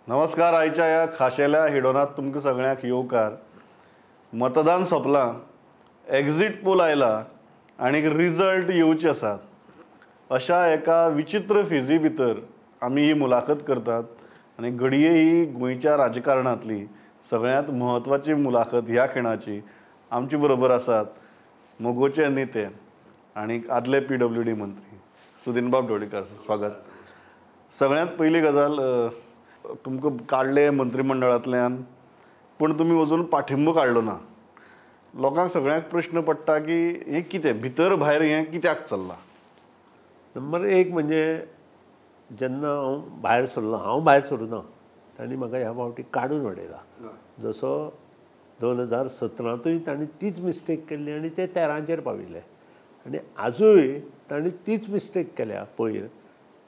नमस्कार. आयच्या ह्या खाशेल्या हेडोनात तुमकां सगळ्यांक येवकार. मतदान सोंपलां, एक्झिट पोल आयला आनी रिजल्ट येवचे आसात. अशा एका विचित्र फेजी भितर आमी ही मुलाखत करतात आनी घडये ही गोंयच्या राजकारणांतली सगळ्यांत म्हत्वाची मुलाखत ह्या खिणाची. आमचे बरोबर आसात मगोचे नेते आनी आदले PWD मंत्री सुदिनबाब ढवळीकर. स्वागत. सगळ्यांत पयली गजाल, तुमकां काडले मंत्रिमंडळांतल्यान पूण तुमी अजून पाठिंबो काडलो ना. लोकांक सगळ्यांक प्रश्न पडटा की हें कितें भितर भायर हें कित्याक चल्लां? नंबर एक म्हणजे जेन्ना हांव भायर सरलो, हांव भायर सरूं ना, तांणी म्हाका ह्या फावटी काडून उडयला. जसो 2017तूय तांणी तीच मिस्टेक केल्ली आनी ते 13चेर पाविल्ले आनी आजूय तांणी तीच मिस्टेक केल्या पयर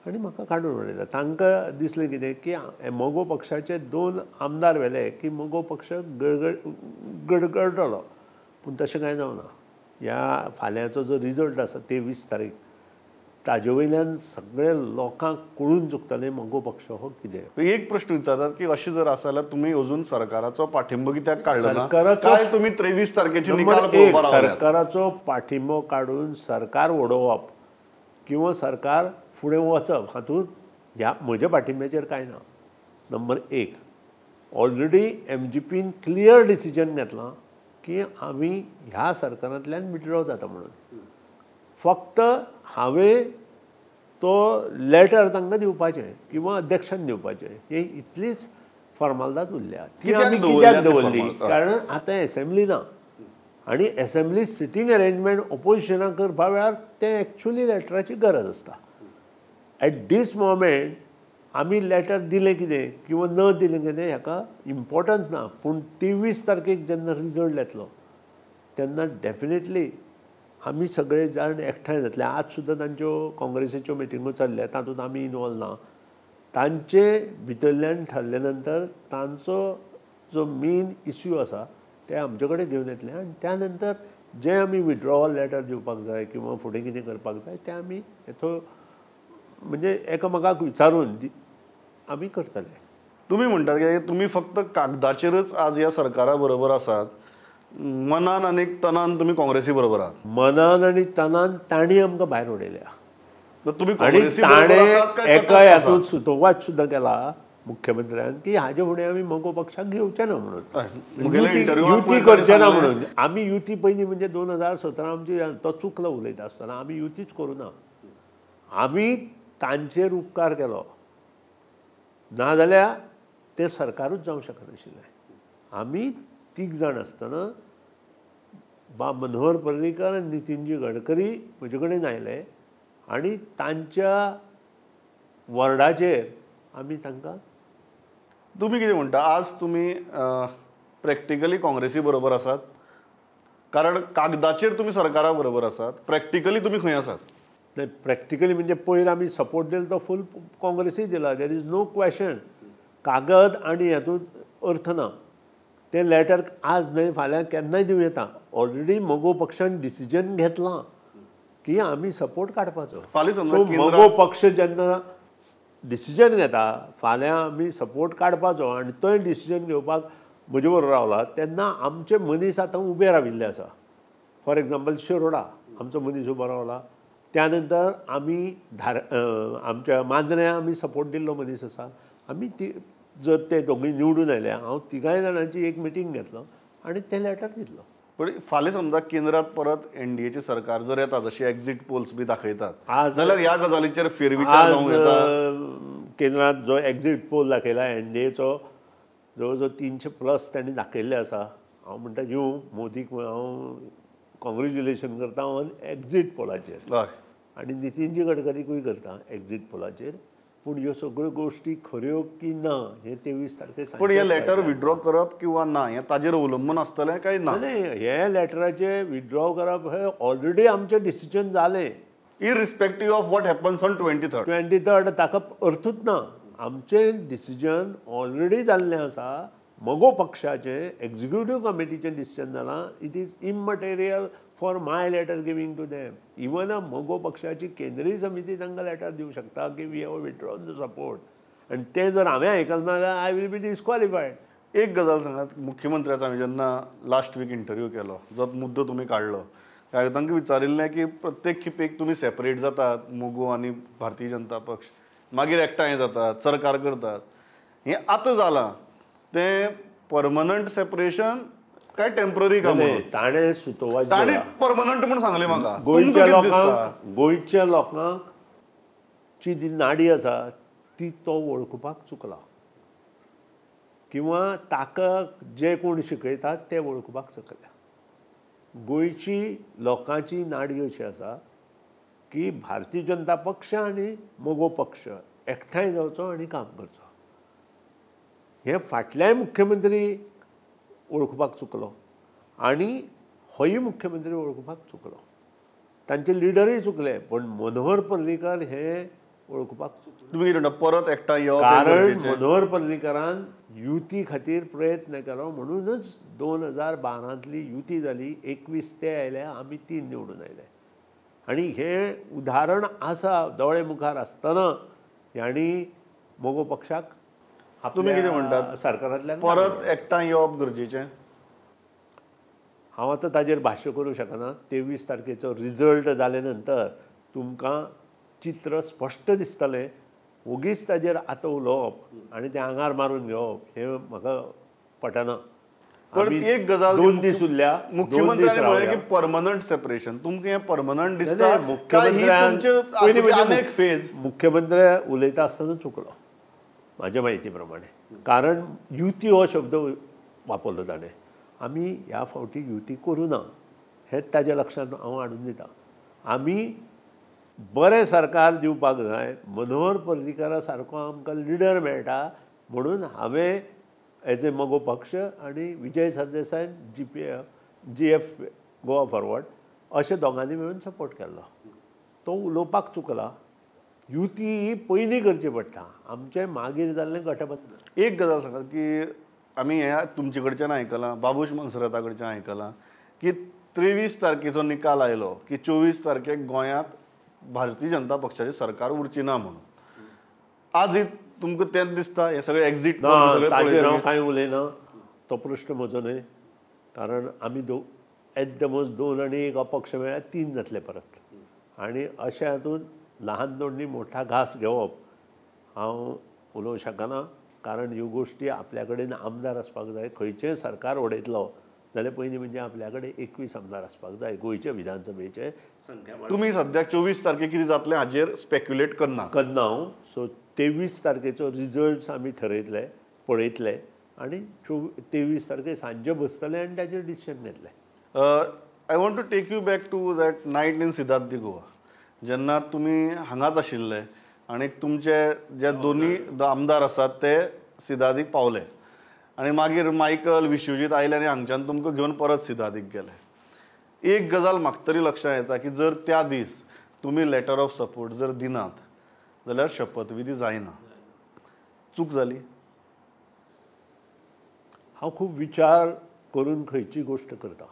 आनी म्हाका काडून उडयला. तांकां दिसलें कितें की मगो पक्षाचे 2 आमदार व्हेले की मगो पक्ष गडगडटलो, पूण तशें कांय जावना. ह्या फाल्यांचो जो रिजल्ट आसा 23 तारीख, ताजे वयल्यान सगळे लोकांक कळून चुकतलें मगो पक्ष हो कितें. एक प्रश्न विचारतात की अशें जर आसा जाल्यार तुमी अजून सरकाराचो पाठिंबो कित्याक काडलो ना? काय तुमी 23 तारखेची निकाल पळोवपाक रावल्यात? सरकाराचो पाठिंबो काडून सरकार उडोवप किंवा सरकार फुडें वचप हातूंत ह्या म्हज्या पाठिंब्याचेर कांय ना. नंबर एक, ऑलरेडी MGPन क्लियर डिसिजन घेतलां की आमी ह्या सरकारांतल्यान विड्रॉ जाता म्हणून. फक्त हांवें तो लेटर तांकां दिवपाचें किंवा अध्यक्षान दिवपाचें, हे इतलीच फॉर्मालदाद उरल्या. ती आमी कित्याक दवरली? कारण आतां एसेंब्ली ना आनी एसेंब्ली सिटींग अरेंजमेंट ओपोजिशनाक करपा वेळार तें एक्चुअली लेटराची गरज आसता. एट दीस मोमेंट आमी लेटर दिलें कितें किंवा न दिलें कितें हाका इम्पॉर्टन्स ना, पूण 23 तारखेक जेन्ना रिजल्ट येतलो तेन्ना डेफिनेटली आमी सगळे जाण एकठांय जातले. आज सुद्दां तांच्यो काँग्रेसीच्यो मिटिंगो चल्ल्या, तातूंत आमी इनवॉल्व ना. तांचे भितरल्यान ठरले नंतर तांचो जो मेन इश्यू आसा ते आमचे कडेन घेवन येतले आनी त्या नंतर जें आमी विड्रॉवल लेटर दिवपाक जाय किंवा फुडें कितें करपाक जाय तें आमी हेचो म्हणजे एकामेकाक विचारून आमी करतले. तुमी म्हणटात की तुमी फक्त कागदाचेरच आज ह्या सरकारा बरोबर आसात, मनान आनी तनान तुमी काँग्रेसी बरोबर आहात. मनान आनी तनान तांणी आमकां भायर उडयल्या. तुमी ताणें एका हातूंत सुतोवाच सुद्दां केला मुख्यमंत्र्यान की हाजे फुडें आमी मगो पक्षाक घेवचे ना म्हणून, युती करचे ना म्हणून. आमी युती पयलीं म्हणजे 2017 आमची तो चुकलो उलयता आसतना, आमी युतीच करूं ना. आमी तांचेर उपकार केलो, नाजाल्यार तें सरकारूच जावंक शकनाशिल्लें. आमी 3 जाण आसतना बा मनोहर पर्रीकर आनी नितीनजी गडकरी म्हजे कडेन आयले आनी तांच्या वर्डाचेर आमी तांकां. तुमी कितें म्हणटा आज तुमी प्रॅक्टिकली काँग्रेसी बरोबर आसात? कारण कागदाचेर तुमी सरकारा बरोबर आसात, प्रॅक्टिकली तुमी खंय आसात? नाही, प्रॅक्टिकली म्हणजे पयर आमी सपोर्ट दिलो तो फूल काँग्रेसीक दिला, there is no question. कागद आनी हातूंत अर्थ ना. तें लेटर आज न्हय फाल्यां केन्नाय दिवं येता. ऑलरेडी मगो पक्षान डिसिजन घेतलां की आमी सपोर्ट काडपाचो. सो मगो पक्ष जेन्ना डिसिजन घेता फाल्यां आमी सपोर्ट काडपाचो आनी तोय डिसिजन घेवपाक म्हजे बरोबर रावला तेन्ना आमचे मनीस आतां उबे राविल्ले आसा. फॉर एग्जाम्पल शिरोडा आमचो मनीस उबो रावला, त्या नंतर आमी आमच्या मांद्र्यां आमी सपोर्ट दिल्लो मनीस आसा. आमी ती जर ते दोगूय निवडून आयले, हांव तिगांय जाणांची एक मिटींग घेतलो आनी ते लेटर दितलो. पण फाल्यां समजा केंद्रात परत NDAची सरकार जर येता जशी एक्झिट पोल्स बी दाखयतात आज, जाल्यार ह्या गजालीचेर फेरविचार जावं येता? केंद्रात जो एक्झिट पोल दाखयला NDAचो जवळ जवळ 300+ तांणी दाखयल्ले आसा. हांव म्हणटा येवं मोदीक हांव कॉंग्रेच्युलेशन करता ऑन एक्झिट पोलाचेर आनी नितीनजी गडकरीकूय करता एक्झिट पोलाचेर. पूण ह्यो सगळ्यो गोश्टी खऱ्यो की ना हें 23 तारखेक. पूण हें लेटर विड्रॉ करप किंवा ना हें ताजेर अवलंबून आसतलें काय ना? नाही, हे लेटराचें विड्रॉ करप हें ऑलरेडी आमचें डिसिजन जालें. Irrespective of what happens on 23rd. 23rd ताका अर्थूच ना. आमचें डिसिजन ऑलरेडी जाल्लें आसा. मगो पक्षाचें एक्झिक्युटीव कमिटीचें डिसिजन जालां. It is immaterial for my letter giving to them. Even मगो पक्षाची केंद्रीय समिती तांकां लेटर दिवंक शकता की we have withdrawn the support आनी तें जर हांवें आयकलें ना जाल्यार I will be disqualified. एक गजाल सांगात, मुख्यमंत्र्याचो हांवें जेन्ना लास्ट वीक इंटरव्यू केलो, जो मुद्दो तुमी काडलो, हांवें तांकां विचारिल्लें की प्रत्येक खेपेक तुमी सेपरेट जातात, मगो आनी भारतीय जनता पक्ष, मागीर एकठांय जातात, सरकार करतात, हें आतां जालां तें परमनंट सेपरेशन काय टेम्पररी काम? ताणें सुतोवाच ताणें परमनंट म्हूण सांगलें म्हाका. गोंयच्या लोकांक ची जी नाडी आसा ती तो वळखुपाक चुकला किंवा ताका जे कोण शिकयतात ते वळखुपाक चुकल्या. गोंयची लोकांची नाडी अशी आसा की भारतीय जनता पक्ष आनी मगो पक्ष एकठांय जावचो आनी काम करचो. हें फाटल्याय मुख्यमंत्री वळखुपाक चुकलो आनी होय मुख्यमंत्री वळखुपाक चुकलो, तांचे लिडरूय चुकले, पण मनोहर पर्रीकर हे वळखुपाक चुकले. तुमी कितें म्हणटा परत एकठांय येवप? कारण मनोहर पर्रीकरान युती खातीर प्रयत्न केलो म्हणूनच 2012तली युती जाली, 21 ते आयले, आमी 3 निवडून आयले. आनी हें उदाहरण आसा दोळे मुखार आसतना ह्याणी मगो पक्षाक तुमी कितें म्हणटात सरकारांतल्यान परत एकठांय येवप गरजेचें? हांव आतां ताजेर भाश्य करूं शकना. 23 तारखेचो रिजल्ट जाले नंतर तुमकां चित्र स्पश्ट दिसतलें. ओगीच ताजेर आतां उलोवप आनी तें आंगार मारून घेवप हें म्हाका पटना. पण एक गजाल, 2 दीस उरल्या, मुख्यमंत्र्यांनी म्हळें की परमनंट सेपरेशन, तुमकां हें परमनंट दिसता? मुख्यमंत्री फेज मुख्यमंत्री उलयता आसतना चुकलो म्हाज्या म्हायती प्रमाणे, कारण युती हो शब्द वापरलो ताणें. आमी ह्या फावटी युती करूं ना हें ताज्या लक्षांत हांव हाडून दिता. आमी बरें सरकार दिवपाक जाय, मनोहर पर्रीकरा सारको आमकां लिडर मेळटा म्हणून हांवें एज ए मगो पक्ष आनी Vijay Sardesai GF Goa forward अशें दोगांनी मेळून सपोर्ट केल्लो. तो उलोवपाक चुकला. युती ही पयलीं करची पडटा, आमचें मागीर जाल्लें गटबंधन. एक गजाल सांगात की आमी हें तुमचे कडच्यान आयकलां, बाबूश मोन्सेराता कडच्यान आयकलां की 23 तारखेचो निकाल आयलो की 24 तारखेक गोंयांत भारतीय जनता पक्षाचें सरकार उरची ना म्हणून. आज तुमकां तेंच दिसता हें सगळें एक्झीट? ताजेर हांव कांय उलयना, तो प्रश्न म्हजो न्हय, कारण आमी एट the most 2 आनी 1 अपक्ष मेळ्ळ्यार 3 जातले परत. आनी अशें हातूंत लहान दोंडी मोठा घास घेवप हांव उलोवंक शकना, कारण ह्यो गोश्टी आपल्या कडेन आमदार आसपाक जाय. खंयचें सरकार उडयतलो जाल्यार पयलीं म्हणजे आपल्या कडेन 21 आमदार आसपाक जाय गोंयचे विधानसभेचे संख्या. तुमी सद्याक 24 तारखेक कितें जातलें हाजेर स्पेक्युलेट करना हांव. सो 23 तारखेचो रिजल्ट्स आमी ठरयतले, पळयतले आनी 23 तारखेक सांजे बसतले आनी ताचेर डिसिजन घेतले. I want to take you back to that night in Cidade de Goa, जेन्ना तुमी हांगाच आशिल्ले आनी तुमचे जे दोनी आमदार आसात ते सिदादीक पावले आनी मागीर मायकल विश्वजीत आयले आनी हांगच्यान तुमकां घेवन परत सिदादीक गेले. एक गजाल म्हाका तरी लक्षांत येता की जर त्या दीस तुमी लेटर ऑफ सपोर्ट जर दिनात जाल्यार शपथविधी जायना. चूक जाली? हांव खूब विचार करून खंयची गोश्ट करता.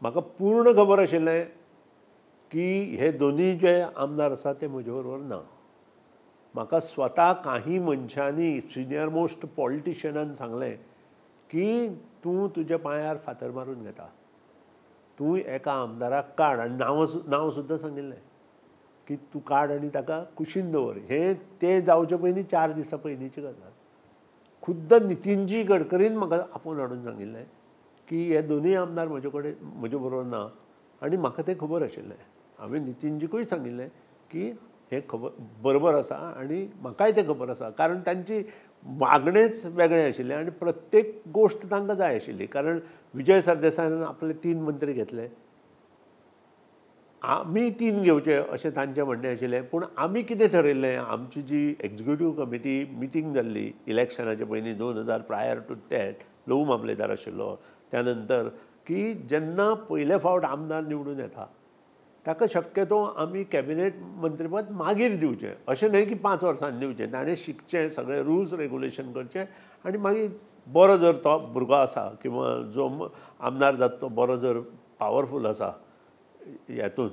म्हाका पूर्ण खबर आशिल्लें की हे दोनी जे आमदार आसा ते म्हजे बरोबर ना. म्हाका स्वता काही मनशांनी, सिनियर मोस्ट पॉलिटिशियनान सांगलें की तूं तुज्या पांयार फातर मारून घेता, तूं एका आमदाराक काड, आनी नांव सुद्दां सांगिल्लें की तूं काड आनी ताका कुशीन दवर. हें तें जावचे पयलीं 4 दिसां पयलींची गजाल. खुद्द नितीनजी गडकरीन म्हाका आपोवन हाडून सांगिल्लें की हे दोनूय आमदार म्हजे कडेन म्हजे बरोबर ना, आनी म्हाका तें खबर आशिल्लें. हांवें नितीनजीकूय सांगिल्लें की हें खबर बरोबर आसा आनी म्हाकाय तें खबर आसा, कारण तांची मागणेच वेगळें आशिल्लें आनी प्रत्येक गोश्ट तांकां जाय आशिल्ली. कारण विजय सरदेसायान आपले 3 मंत्री घेतले, आमी 3 घेवचे अशें तांचें म्हणणें आशिल्लें. पूण आमी कितें ठरयल्लें, आमची जी एक्झिक्युटीव कमिटी मिटींग जाल्ली इलेक्शनाचे पयलीं 2000 प्रायर टू that, Lovu मामलेदार आशिल्लो त्या नंतर, की जेन्ना पयले फावट आमदार निवडून येता ताका शक्यतो आमी कॅबिनेट मंत्रीपद मागीर दिवचें, अशें न्हय की 5 वर्सांनी दिवचें. ताणें शिकचें, सगळें रुल्स रेगुलेशन करचें आनी मागीर बरो जर तो भुरगो आसा किंवा जो आमदार जाता तो बरो जर पावरफूल आसा हेतून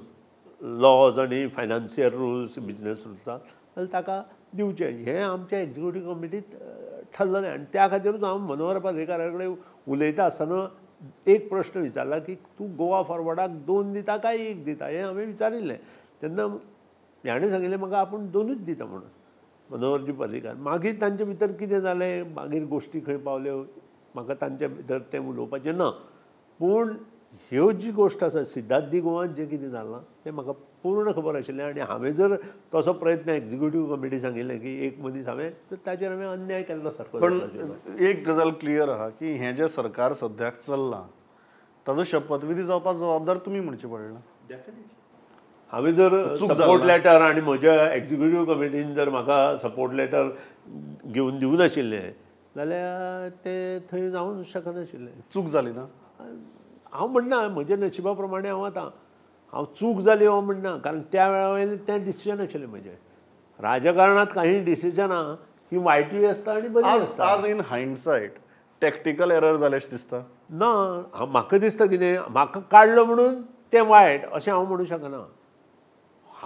लॉज आनी फायनान्शियल रुल्स, बिजनेस रुल्स जाल्यार ताका दिवचें. हें आमच्या एक्झिक्युटीव कमिटीत ठरलेलें आनी त्या खातीरूच हांव मनोहर पर्रीकारा कडेन उलयता आसतना एक प्रश्न विचारला की तूं गोवा फॉरवर्डाक 2 दिता काय 1 दिता हें हांवें विचारिल्लें. तेन्ना ह्याणें सांगिल्लें म्हाका आपूण 2च दिता म्हणून मनोहरजी पर्रीकार. मागीर तांचे भितर कितें जालें, मागीर गोश्टी खंय पावल्यो म्हाका तांचे भितर तें उलोवपाचें ना. पूण ह्यो जी गोश्ट आसा सिद्धार्थ दी गोवान जें कितें जालां तें म्हाका पूर्ण खबर आशिल्लें आनी हांवें जर तसो प्रयत्न एक्झिक्युटीव कमिटी सांगिल्लें की एक मनीस हांवें तर ताचेर हांवें अन्याय केल्लो सारको. पण एक गजाल क्लियर आहा की हें जें सरकार सद्याक चल्लां ताजो शपथविधी जावपाक जबाबदार तुमी म्हणचें पडलें. हांवें जर सपोर्ट लेटर आनी म्हज्या एक्झिक्युटीव कमिटीन जर म्हाका सपोर्ट लेटर घेवन दिवं नाशिल्लें जाल्यार तें थंय जावंक शकनाशिल्लें. चूक जाली ना? हांव म्हणना म्हज्या नशिबा प्रमाणें हांव आतां हांव चूक जाली हांव म्हणना, कारण त्या वेळा वयलें तें डिसिजन आशिल्लें म्हजें. राजकारणांत काही डिसिजनां ही वायटूय आसता आनी बरी आसता. आज इन हायंडसायट टॅक्टिकल एरर जालें अशें दिसता ना म्हाका दिसता कितें म्हाका काडलो म्हणून तें वायट अशें हांव म्हणूं शकना.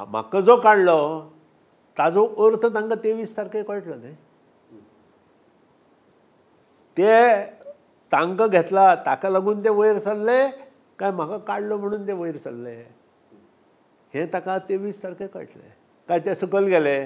म्हाका जो काडलो ताजो अर्थ तांकां 23 तारखेक कळटलो न्ही. ते तांकां घेतला ताका लागून ते वयर सरले काय म्हाका काडलो म्हणून ते वयर सरले हें ताका 23 तारखेक कळटलें काय ते सकयल गेले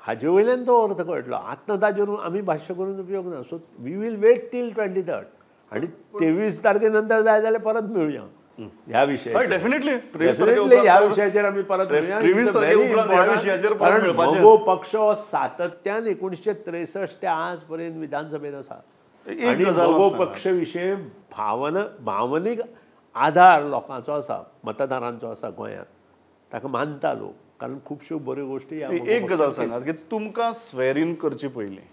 हाजे वयल्यान तो अर्थ कळटलो. आतां ताजेर आमी भाश्य करून उपयोग ना. So we will wait till 23rd आनी 23 तारखे नंतर जाय जाल्यार परत मेळुया ह्या विशयाचेर. डेफिनेटली ह्या विशयाचेर आमी परत मेळुया. कारण मगो पक्ष सातत्यान 1963 ते आज पर्यंत विधानसभेत आसा आनी मगो पक्ष विशय भावनीक आधार लोकांचो आसा, मतदारांचो आसा गोंयांत, ताका मानता लोक, कारण खुबश्यो बऱ्यो गोश्टी. एक गजाल सांगात की तुमकां स्वेरीन करची पयलीं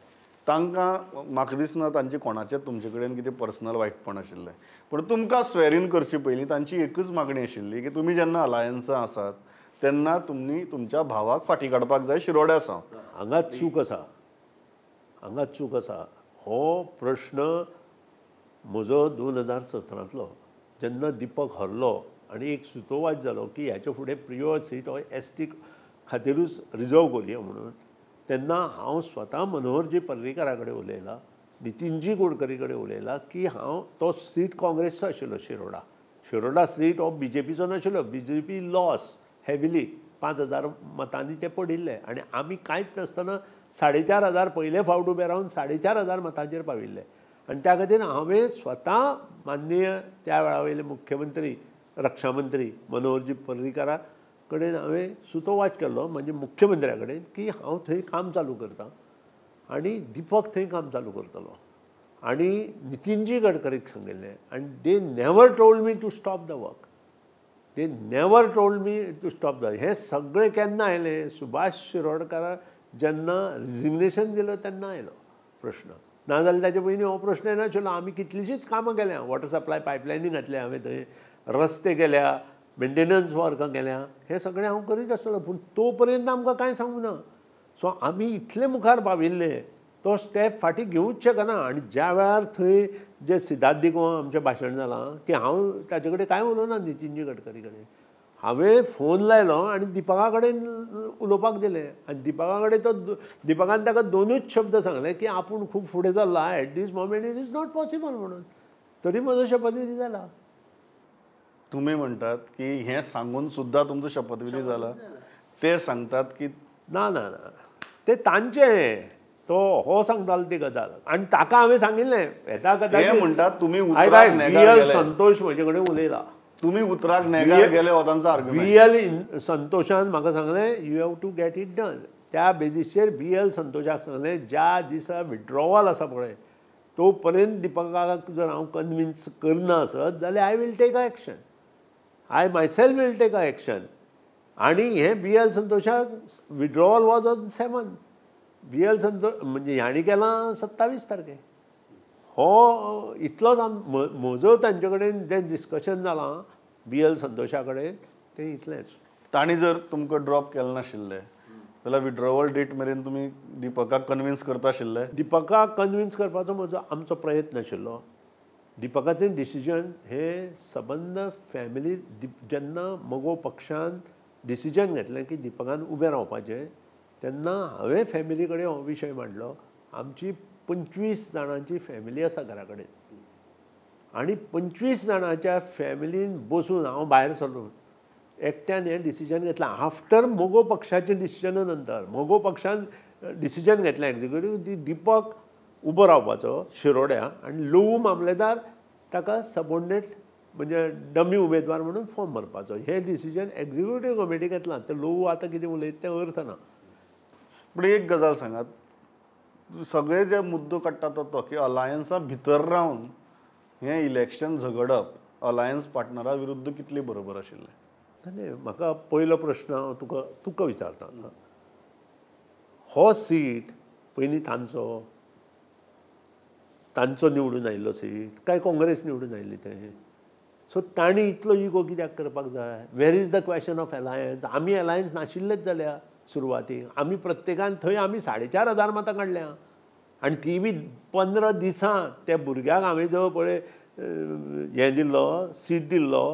तांकां म्हाका दिसना तांचे कोणाचें तुमचे कडेन कितें पर्सनल वायटपण आशिल्लें, पूण तुमकां स्वेरीन करची पयलीं तांची एकूच मागणी आशिल्ली की तुमी जेन्ना अलायन्सां आसात तेन्ना तुमी तुमच्या भावाक फाटीं काडपाक जाय शिरोड्या सावन. हांगा चूक आसा, हांगा चूक आसा. हो प्रश्न म्हजो 2017तलो जेन्ना दीपक हरलो आनी एक सुतोवाच जालो की ह्याच्या फुडें प्रियोळ सीट हो एस टी खातीरूच रिजर्व करुया म्हणून, तेन्ना हांव स्वता मनोहरजी पर्रीकारा कडेन उलयलां, नितीनजी गडकरी कडेन उलयलां की हांव तो सीट काँग्रेसचो आशिल्लो शिरोडा, शिरोडा सीट हो बी जे पीचो नाशिल्लो. B J P loss heavily 5,000 मतांनी ते पडिल्ले आनी आमी कांयच नासतना 4,500 पयले फावट उबे रावन 4,500 मतांचेर पाविल्ले. आनी त्या खातीर हांवें स्वता माननीय त्या वेळा वयले मुख्यमंत्री रक्षामंत्री मनोहरजी पर्रीकारा कडेन हांवें सुतोवाच केल्लो, म्हणजे मुख्यमंत्र्या कडेन, की हांव थंय काम चालू करतां आनी दीपक थंय काम चालू करतलो आनी नितीनजी गडकरीक सांगिल्लें. आनी they never told me to stop the work, they never told me to stop the. हें सगळें केन्ना आयलें? सुभाष शिरोडकारा जेन्ना रिजिग्नेशन दिलो तेन्ना आयलो प्रश्न, नाजाल्यार ताजे पयलीं हो प्रश्न येनाशिल्लो. आमी कितलींशींच कामां केल्या, वॉटर सप्लाय पायपलायनी घातल्या हांवें थंय, रस्ते केल्या, मेंटेनन्स वर्कां केल्या, हें सगळें हांव करीत आसतलो, पूण तो पर्यंत आमकां कांय सांगूं ना. सो आमी इतले मुखार पाविल्ले तो स्टेप फाटीं घेवूच शकना. आनी ज्या वेळार थंय जे सिद्धार्थ दिगो आमचें भाशण जालां की हांव ताजे कडेन कांय उलोवना नितीनजी गडकरी कडेन, हांवें फोन लायलो आनी दीपका कडेन उलोवपाक दिलें आनी दीपका कडेन तो दीपकान ताका 2च शब्द सांगले की आपूण खूब फुडें चल्ला, at this moment it is not possible म्हणून. तरी म्हजो शपथविधी जाला. तुमी म्हणटात की हें सांगून सुद्दां तुमचो शपथविधी जाला, ते सांगतात की ना ना ना ते तांचें, तो हो सांगतालो ती गजाल आनी ताका हांवें सांगिल्लें येता कदाचित म्हणटात तुमी संतोष म्हजे कडेन उलयला, तुमी उतराक नेगार गेले हो तांचो आर्ग्युमेंट. बी एल संतोषान म्हाका सांगलें you have to get it done. त्या बेजीसचेर बी एल संतोषाक सांगलें ज्या दिसा विड्रॉवल आसा पळय तो पर्यंत दीपकाक जर हांव कन्विन्स करना आसत जाल्यार I will take a action, I myself will take a action. आनी हें बी एल संतोषाक withdrawal was on 7, B L Santosh म्हणजे हांणी केलां 27 तारखे. हो इतलोच म्हजो तांचे कडेन जें डिस्कशन जालां बी एल संतोषा कडेन तें इतलेंच. तांणी जर तुमकां ड्रॉप केलें नाशिल्लें जाल्यार विड्रॉवल डेट मेरेन तुमी दीपकाक कन्विन्स करता आशिल्ले? दीपकाक कन्विन्स करपाचो म्हजो आमचो प्रयत्न आशिल्लो. दीपकाचें डिसिजन हें सबंद फॅमिली जेन्ना मगो पक्षान डिसिजन घेतलें की दीपकान उबें रावपाचें तेन्ना हांवें फॅमिली कडेन हो विशय मांडलो. आमची 25 जाणांची फॅमिली आसा घरा कडेन आनी 25 जाणांच्या फॅमिलीन बसून हांव भायर सरलो एकट्यान हें डिसिजन घेतलां. आफ्टर मगो पक्षाचें डिसिजना नंतर मगो पक्षान डिसिजन घेतलें एक्झिक्युटीव ती दीपक उबो रावपाचो शिरोड्या आनी लोवू मामलेदार ताका सबॉर्डिनेट म्हणजे डमी उमेदवार म्हणून फॉर्म भरपाचो. हें डिसिजन एक्झिक्युटीव कमिटी घेतलां. ते लोवू आतां कितें उलयता तें अर्थ ना. पूण एक गजाल सांगात, सगळे जे मुद्दो काडटा तो तो की अलायन्सा भितर रावन हें इलेक्शन झगडप अलायन्स पार्टनरा विरुद्ध कितली बरोबर आशिल्लें? न्ही, म्हाका पयलो प्रश्न हांव तुका तुका विचारता, हो सीट पयलीं तांचो तांचो निवडून आयिल्लो सीट काय काँग्रेस निवडून आयिल्ली थंय? सो तांणी इतलो इगो कित्याक करपाक जाय? Where is the question of alliance? आमी अलायन्स नाशिल्लेच जाल्यार सुरवातीक आमी प्रत्येकान थंय आमी 4,500 मतां काडल्या आनी ती बी 15 दिसां त्या भुरग्याक हांवें जो पळय हें दिल्लो सीट दिल्लो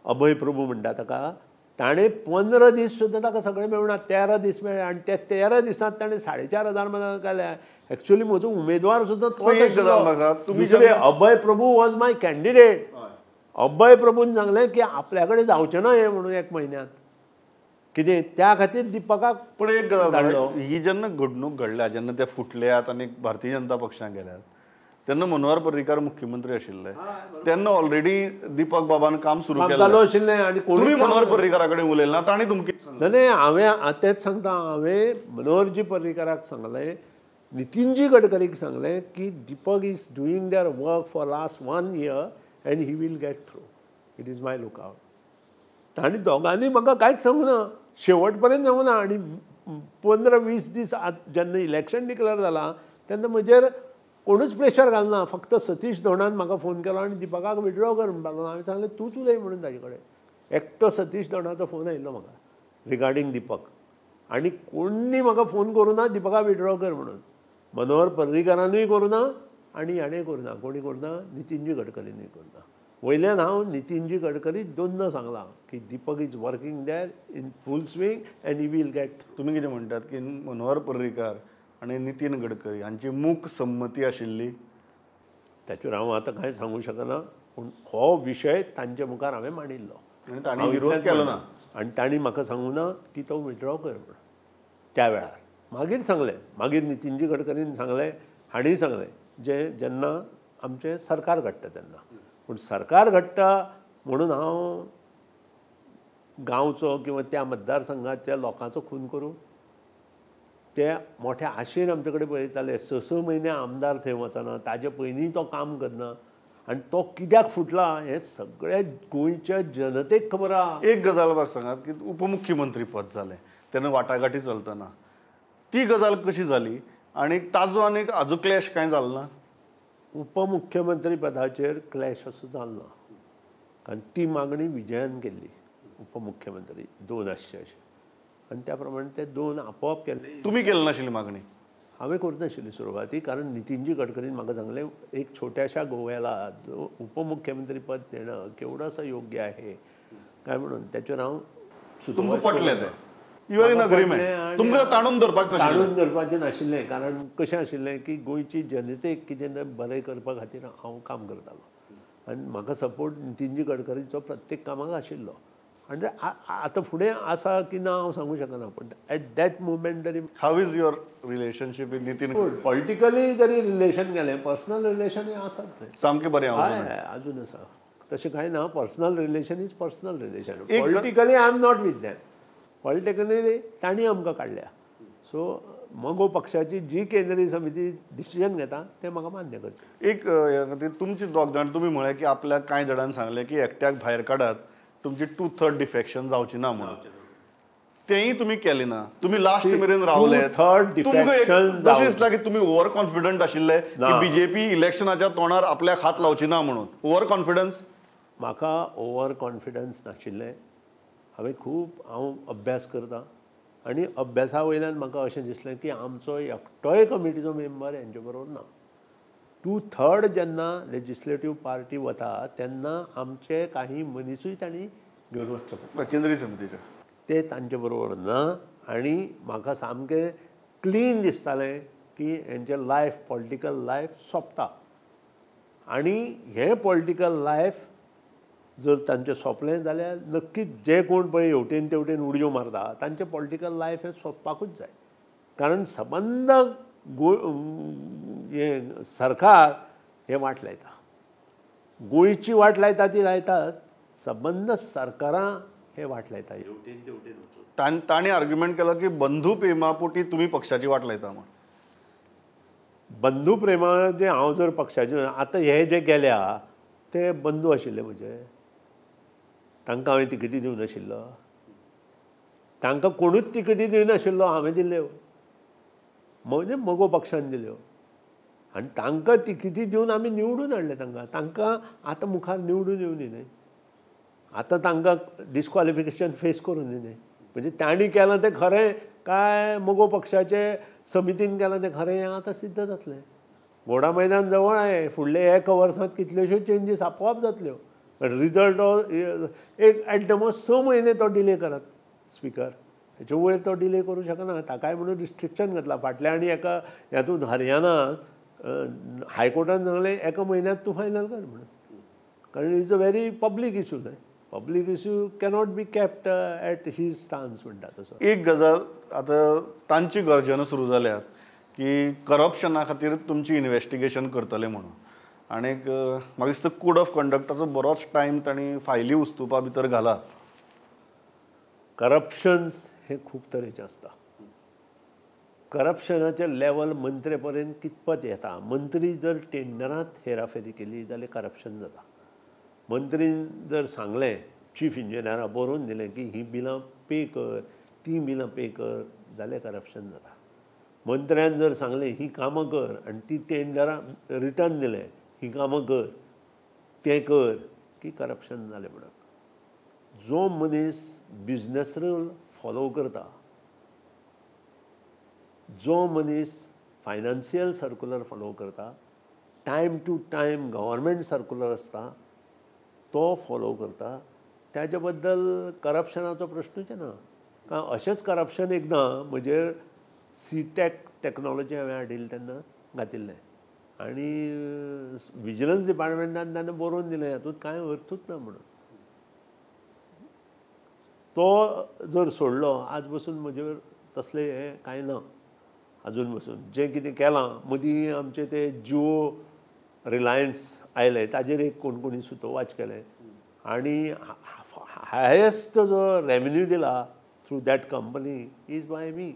अभय प्रभू म्हणटा ताका, ताणें 15 दीस सुद्दां ताका सगळें मेळना, 13 दीस मेळ्ळे आनी त्या 13 दिसांत ताणें 4,500 मतां काडल्या. एक्चुअली म्हजो उमेदवार सुद्दां तोच आशिल्लो. Abhay Prabhu was my candidate. Abhay प्रभून सांगलें की आपल्या कडेन जावचें ना हें म्हणून एक म्हयन्यांत कितें, त्या खातीर दीपकाक. पूण एक गजाल, ही जेन्ना घडणूक घडल्या, जेन्ना ते फुटल्यात आनी भारतीय जनता पक्षान गेल्यात तेन्ना मनोहर पर्रीकार मुख्यमंत्री आशिल्ले, तेन्ना ऑलरेडी दीपक बाबान काम सुरू केल्लें आशिल्लें आनी कोणूय मनोहर पर्रीकारा कडेन उलयलें ना. तांणी तुमकां न्ही, हांवें तेंच सांगता, हांवें मनोहरजी पर्रीकाराक सांगलें, नितीनजी गडकरीक सांगलें की Deepak is doing their work for last 1 year and he will get through, it is my look out. तांणी दोगांनी म्हाका कांयच सांगूं ना, शेवट पर्यंत सांगूं ना. आनी 15-20 दीस जेन्ना इलेक्शन डिक्लेअर जालां तेन्ना म्हजेर कोणूच प्रेशर घालना, फक्त सतीश धोंडान म्हाका फोन केलो आनी दीपकाक विड्रॉ कर म्हणपाक लागलो. हांवें सांगलें तूंच उलय म्हणून ताजे कडेन. एकटो सतीश धोंडाचो फोन आयिल्लो म्हाका रिगार्डींग दीपक आनी कोणी म्हाका फोन करूं ना दीपकाक विड्रॉ कर म्हणून. मनोहर पर्रीकारानूय करूं ना आनी हाणें करूं ना, कोणी करूं ना, नितीनजी गडकरीनूय करूं ना. वयल्यान हांव नितीनजी गडकरी दोनदां सांगलां की Deepak is working there in full swing and he will get. तुमी कितें म्हणटात की मनोहर पर्रीकार आनी नितीन गडकरी हांची मूक संमती आशिल्ली? ताचेर हांव आतां कांय सांगूं शकना, पूण हो विशय तांचे मुखार हांवें मांडिल्लो आनी तांणी विरोध केलो ना आनी तांणी म्हाका सांगूं ना की तो विड्रॉ कर म्हणून त्या वेळार. मागीर सांगलें, मागीर नितीनजी गडकरीन सांगलें, हांणी सांगलें जे जेन्ना आमचें सरकार घडटा तेन्ना. पूण सरकार घडटा म्हणून हांव गांवचो किंवा त्या मतदारसंघाच्या लोकांचो खून करूं? ते मोठ्या आशेन आमचे कडेन पळयताले. 6-6 म्हयने आमदार थंय वचना, ताजे पयलीं तो काम करना आनी तो कित्याक फुटला हें सगळ्या गोंयच्या जनतेक खबर आहा. एक गजाल म्हाका सांगात की उपमुख्यमंत्री पद जालें तेन्ना वाटाघाटी चलतना ती गजाल कशी जाली आनी ताजो आनी हाजो क्लॅश कांय जालो ना? उपमुख्यमंत्री पदाचेर क्लॅश असो जालो ना, कारण ती मागणी विजयान केल्ली, उपमुख्यमंत्री 2 आसचे अशें, आनी त्या प्रमाणे ते 2 आपोआप केले. तुमी केली नाशिल्ली मागणी? हांवें करूं नाशिल्ली सुरवाती, कारण नितीनजी गडकरीन म्हाका सांगलें एक छोट्याशा गोव्याला उपमुख्यमंत्री पद देणं केवढंसं योग्य आहे काय म्हणून. ताचेर हांव तुमकां पटलें तें? You are in agreement? तुमकां ताणून धरपाक ताणून धरपाचें नाशिल्लें, कारण कशें आशिल्लें की गोंयची जनतेक कितें बरें करपा खातीर हांव काम करतालो आनी म्हाका सपोर्ट नितीनजी गडकरीचो प्रत्येक कामाक आशिल्लो. आनी आतां फुडें आसा की ना हांव सांगूं शकना, पण एट that moment तरी. How is your relationship with Nitin? Politically तरी रिलेशन गेलें, पर्सनल रिलेशन आसात सामकें बरें अजून आसा, तशें कांय ना. Personal relation is personal relation. Politically I am not with them, politically तांणी आमकां काडल्या. सो मगो पक्षाची जी केंद्रीय समिती डिसिजन घेता तें म्हाका मान्य करचें. एक तुमची दोग जाण तुमी म्हळें की आपल्याक कांय जाणांनी सांगलें की एकट्याक भायर काडात, तुमची 2/3 डिफेक्शन जावची ना म्हणून, तेंय तुमी केलें ना, तुमी लास्ट मेरेन रावले. तुमकां जशें दिसता की तुमी ओवर कॉन्फिडंट आशिल्ले की बीजेपी इलेक्शनाच्या तोंडार आपल्याक हात लावची ना म्हणून? Over confidence? म्हाका ओवर कॉन्फिडन्स नाशिल्लें. हांवें खूब हांव अभ्यास करता आनी अभ्यासा वयल्यान म्हाका अशें दिसलें की आमचो एकटोय कमिटीचो मेंबर हेंचे बरोबर ना. 2/3 जेन्ना लेजिस्लेटीव पार्टी वता तेन्ना आमचे काही मनीसूय तांणी घेवन वचचें पडटा केंद्रीय समितीचे. ते तांचे बरोबर ना. आनी म्हाका सामकें क्लीन दिसतालें की हेंचें लायफ, पॉलिटिकल लायफ सोंपता. आनी हें पॉलिटिकल लायफ जर तांचें सोंपलें जाल्यार नक्कीच जे कोण पळय हेवटेन तेवटेन उडयो मारता तांचें पॉलिटिकल लायफ हें सोंपपाकूच जाय. कारण सबंद हें सरकार हें वाट लायता, गोंयची वाट लायता ती लायताच, सबंद सरकारां हें वाट लायता हेवटेन तेवटेन वचून. तांणी आर्ग्युमेंट केलो की बंधू प्रेमापोटी तुमी पक्षाची वाट लायता म्हण. बंधू प्रेमाचे हांव जर पक्षाचे आतां हे जे गेल्या ते बंधू आशिल्ले म्हजे, तांकां हांवें तिकेटी दिवं नाशिल्लो, तांकां कोणूच तिकेटी दिवनाशिल्लो, हांवें दिल्ल्यो, म्हणजे मगो पक्षान दिल्यो. आनी तांकां तिकेटी दिवन आमी निवडून हाडले तांकां. तांकां आतां मुखार निवडून येवनी न्हय, आतां तांकां डिस्क्वॉलिफिकेशन फेस करून न्हय. म्हणजे तांणी केलां तें खरें काय मगो पक्षाचे समितीन केलां तें खरें हें आतां सिद्ध जातलें. घोडा मैदान जवळ आहे, फुडले एका वर्सांत कितल्योश्यो चेंजीस आपोआप जातल्यो. रिजल्ट एक एट the most 6 म्हयने तो डिले करात स्पिकर, हेचे वयर तो डिले करूं शकना. ताकाय म्हणून रिस्ट्रिक्शन घातलां फाटल्या. आनी एका हातूंत हरियाणा हायकोर्टान सांगलें एका म्हयन्यांत तूं फायनल कर म्हणून, कारण it's a very public issue न्हय, public issue cannot be kept at his stance म्हणटा तसो. एक गजाल आतां तांची गर्जनां सुरू जाल्यात की करप्शना खातीर तुमची इन्वेस्टिगेशन करतले म्हणून, आनीक म्हाका दिसता कोड ऑफ कंडक्टाचो बरोच टायम तांणी फायली उस्तुपा भितर घाला. करप्शन्स हे खूब तरेचें आसता. करप्शनाचें लेवल मंत्रे पर्यंत कितपत येता. मंत्री जर टेंडरांत हेराफेरी केली जाल्यार करप्शन जाता. मंत्रीन जर सांगलें चीफ इंजिनियरा बरोवन दिलें की हीं बिलां पे कर, तीं बिलां पे कर, जाल्यार करप्शन जाता. मंत्र्यान जर सांगलें हीं कामां कर आनी ती टेंडरां रिटर्न दिलें हीं कामां कर तें कर, की करप्शन जालें म्हणून. जो मनीस बिजनस रूल फॉलो करता, जो मनीस फायनान्शियल सर्कुलर फॉलो करता, time to time government circular आसता तो फॉलो करता, ताजे बद्दल करप्शनाचो प्रश्नूच ना. कारण अशेंच करप्शन एकदां म्हजेर सीटॅक टॅक्नोलॉजी हांवें हाडिल्ली तेन्ना घातिल्लें आनी विजिलन्स डिपार्टमेंटान तेन्ना बरोवन दिलें हातूंत कांय अर्थूच ना म्हणून. तो जर सोडलो आज बसून म्हजेर तसलें हें कांय ना. आजून बसून जें कितें केलां, मदीं आमचे ते जिओ रिलायन्स आयले ताजेर एक कोण कोणी सुतोवाच केलें आनी हायेस्ट जो रेवेन्यू दिला through that company is by me.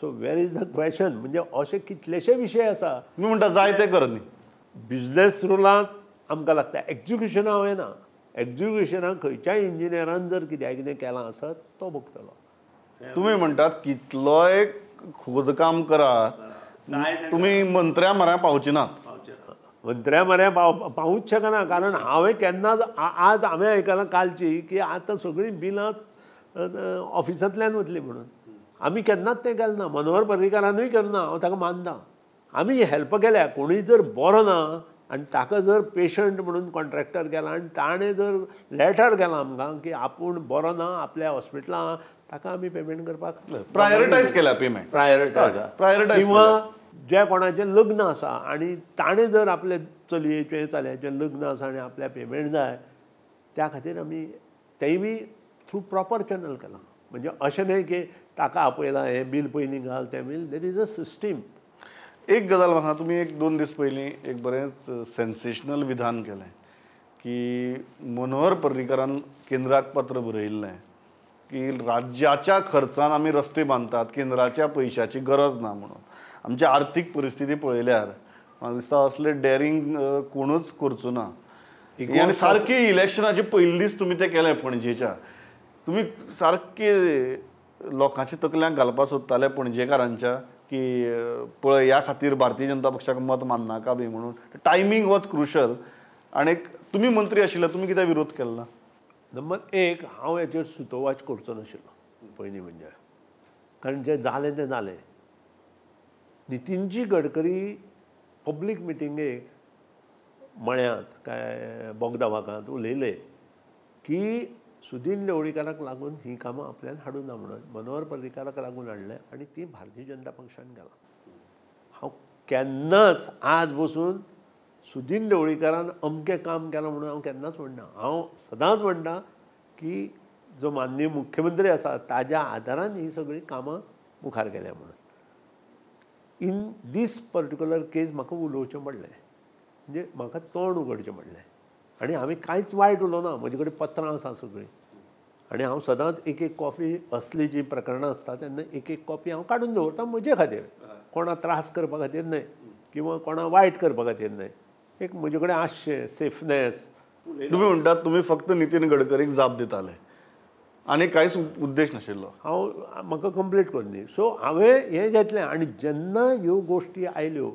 So where is the question. म्हणजे अशे कितलेशे विशय आसा. तुमी म्हणटा जाय तें कर न्ही, बिजनेस रुलांत आमकां लागता. एक्जिक्युशना हांवें ना, एक्जिक्युशनाक खंयच्याय इंजिनियरान जर कित्याक कितें केलां आसत तो भोगतलो. तुमी म्हणटात कितलोय खोदकाम करात तुमी मंत्र्या म्हऱ्या पावचे नात. मंत्र्या म्हऱ्या पावूंच शकना. कारण हांवें केन्नाच आज हांवें आयकलां कालची की आतां सगळीं बिलां ऑफिसांतल्यान वतलीं म्हणून. आमी केन्नाच तें केलें ना, मनोहर पर्रीकारानूय केलें ना, हांव ताका मानता. आमी हेल्प केल्या. कोणूय जर बरो ना आनी ताका जर पेशंट म्हणून कॉन्ट्रॅक्टर केला आनी ताणें जर लेटर केलां आमकां की आपूण बरो ना आपल्या हॉस्पिटलां, ताका आमी पेमेंट करपाक प्रायोरिटायज केल्या. पेमेंट प्रायोरिटायज किंवा ज्या कोणाचें लग्न आसा आनी ताणें जर आपल्या चलयेचें चल्याचें लग्न आसा आनी आपल्या पेमेंट जाय, त्या खातीर आमी तेंय बी थ्रू प्रॉपर चॅनल केलां. म्हणजे अशें न्हय की ताका आपयलां हें बील पयलीं घाल तें bill, there is a system. एक गजाल म्हाका, तुमी एक 2 दीस पयलीं एक बरेंच सेन्सेशनल विधान केलें की मनोहर पर्रीकारान केंद्राक पत्र बरयिल्लें की राज्याच्या खर्चान आमी रस्ते बांदतात, केंद्राच्या पयशाची गरज ना म्हणून. आमची आर्थीक परिस्थिती पळयल्यार म्हाका दिसता असले डॅरींग कोणूच करचो ना. आनी सारकी इलेक्शनाचे पयलींच तुमी तें केलें पणजेच्या, तुमी सारके लोकांच्या तकल्यांक घालपाक सोदताले पणजेकारांच्या की पळय ह्या खातीर भारतीय जनता पक्षाक मत माननाका बी म्हणून. Timing was crucial. आनी तुमी मंत्री आशिल्ले, तुमी कित्याक विरोध केलो ना? नंबर 1, हांव हेचेर सुतोवाच करचो नाशिल्लो पयलीं म्हणजे, कारण जें जालें तें जालें. नितीनजी गडकरी पब्लीक मिटिंगेक मळ्यांत काय बोगदा भागांत उलयले की सुदीन ढवळीकाराक लागून ही कामां आपल्यान हाडूं ना म्हणून मनोहर पर्रीकाराक लागून हाडलें आनी ती भारतीय जनता पक्षान गेलां. हांव केन्नाच आज बसून सुदीन ढवळीकारान अमकें काम केलां म्हणून हांव केन्नाच म्हणना. हांव सदांच म्हणटा की जो माननीय मुख्यमंत्री आसा ताज्या आदारान ही सगळीं कामां मुखार गेल्या म्हणून. इन these particular केज म्हाका उलोवचें पडलें, म्हणजे म्हाका तोंड उगडचें पडलें आनी हांवें कांयच वायट उलोवना. म्हजे कडेन पत्रां आसा सगळीं आनी हांव सदांच एक एक कॉपी असली जी प्रकरणां आसता तेन्ना एक एक कॉपी हांव काडून दवरता म्हजे खातीर, कोणा त्रास करपा खातीर न्हय किंवा कोणा वायट करपा खातीर न्हय. एक म्हजे कडेन आसचें सेफनेस. तुमी म्हणटात तुमी फक्त नितीन गडकरीक जाप दिताले आनी कांयच उद्देश नाशिल्लो. हांव म्हाका कंप्लीट करून दी. सो हांवें हें घेतलें आनी जेन्ना ह्यो गोश्टी आयल्यो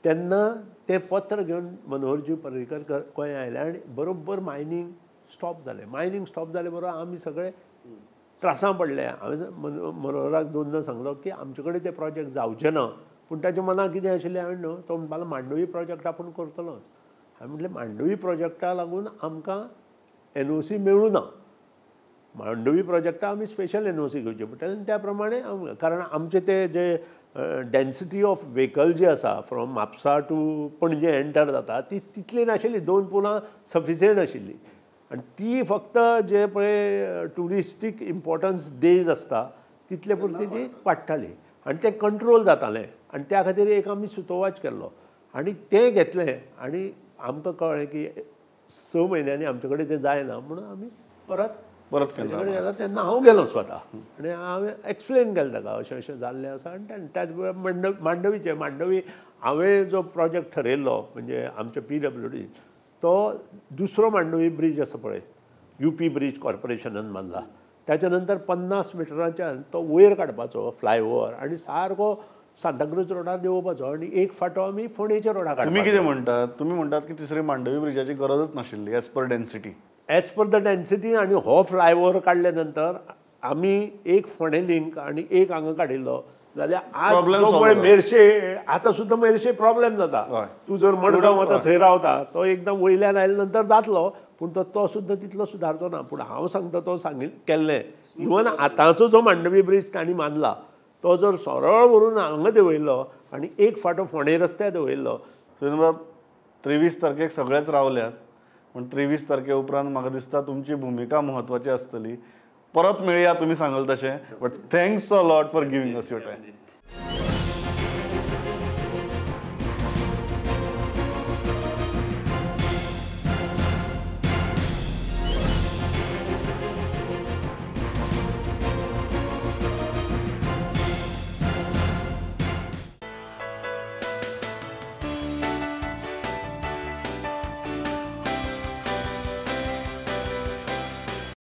तेन्ना तें पत्र घेवन मनोहरजी पर्रीकर गोंया आयले आनी बरोबर मायनींग स्टॉप जालें. मायनींग स्टॉप जालें बरोबर आमी सगळे त्रासां पडले. हांवें मनोहराक दोनदां सांगलो की आमचे कडेन ते प्रोजेक्ट जावचे ना, पूण ताच्या मनाक कितें आशिल्लें हांवें न्हू, तो म्हणपालो मांडवी प्रोजेक्ट आपूण करतलोच. हांवें म्हटलें मांडवी प्रोजेक्टा लागून आमकां एनओसी मेळूं ना, मांडवी प्रोजेक्टा आमी स्पेशल एनओसी घेवची पडटा आनी त्या प्रमाणे कारण आमचे ते जे डेन्सिटी ऑफ व्हेकल जी आसा from Mapusa to Panaji enter जाता ती तितली नाशिल्ली, 2 पुलां सफिशियंट आशिल्ली आनी ती फक्त जे पळय ट्युरिस्टीक इम्पॉर्टन्स डेज आसता तितले पुरती ती वाडटाली आनी तें कंट्रोल जातालें आनी त्या खातीर एक आमी सुतोवाच केल्लो आनी तें घेतलें आनी आमकां कळ्ळें की 6 म्हयन्यांनी आमचे कडेन तें जायना म्हणून आमी परत परत केन्ना तेन्ना हांव गेलो स्वता आनी हांवें एक्सप्लेन केलें ताका अशें अशें जाल्लें आसा. आनी त्याच वेळार मांडवीचें मांडवी हांवें जो प्रोजेक्ट ठरयल्लो म्हणजे आमच्या PWD तो दुसरो मांडवी ब्रीज आसा पळय UP bridge कॉर्पोरेशनान बांदला, ताच्या नंतर 50 मिटरांच्यान तो वयर काडपाचो फ्लायओवर आनी सारको सांताक्रूज रोडार देंवोवपाचो आनी एक फांटो आमी फोंडेच्या रोडार काडपाचो. तुमी कितें म्हणटात? तुमी म्हणटात की तिसरी मांडवी ब्रिजाची गरजच नाशिल्ली as per density. As per the density आनी हो फ्लायओवर काडल्या नंतर आमी एक फोंडें लिंक आनी एक हांगा काडिल्लो जाल्यार आज पळय मेरशे आतां सुद्दां मेरशे प्रॉब्लेम जाता. तूं जर मडगांव वता थंय रावता तो एकदम वयल्यान आयल्या नंतर जातलो पूण तो सुद्दां तितलो सुदारचो ना. पूण हांव सांगता तो सांग केल्लें इवन आतांचो जो मांडवी ब्रीज तांणी बांदला तो जर सरळ व्हरून हांगा देंवयल्लो आनी एक फांटो फोंडे रस्त्यार देंवयल्लो. सुरेंद्रबाब 23 तारखेक सगळेच रावल्यात पूण 23 तारखे उपरांत म्हाका दिसता तुमची भुमिका म्हत्वाची आसतली. परत मेळया तुमी सांगल तशें. But thanks a lot for giving us your time.